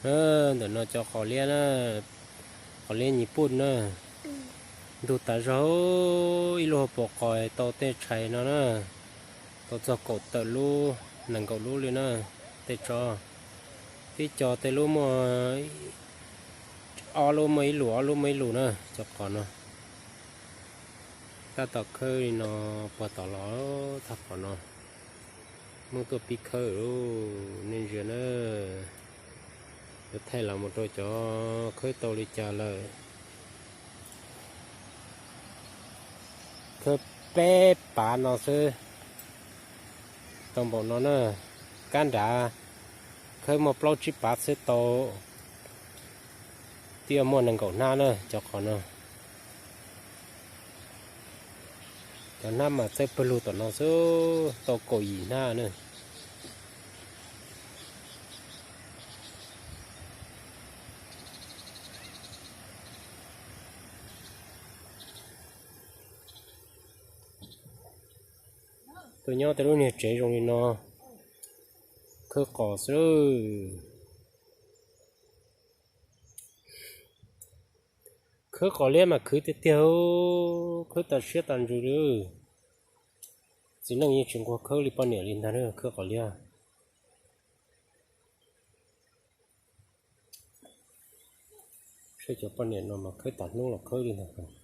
Ntawm no cov qos liab na, qos liab nyis puj na. Ntug tas zog, ib lub hauv paus qos tau tej tshais no na, tau txog kaum tawm lub, nees nkaum lub li na. Tej tsob, tib co tej lub muaj ob lub muaj ib lus, ob lub muaj ib lus na, cov qos no. Tab tom khawb li no, puag tom los thaj qos no. Muab tuaj pib khawb, nej ntsia na. Yuav thaij los mus rau cov khawb tau li cas lawm. Khawb peb pav no xwb, tau npaum no na. Kab nrad khawb muaj plaub tsib pav xwb tau, twb yuav muaj nees nkaum hnab na cov qos no. Cov hnab mas txawj pawg lug tom no xwb, tau kaum yim hnab na. Tuaj nyob tej lub niag tsev zoo li no, khawb qos xwb. Khawb qos liab mas khwv tiag tiag, khawb tas siab tas ntsws li. Txiv neej yeej tsis nquag khawb li poj niam li ntag, khawb qos liab. Saib cov poj niam no mas khawb tas hnub los khawb li ntag.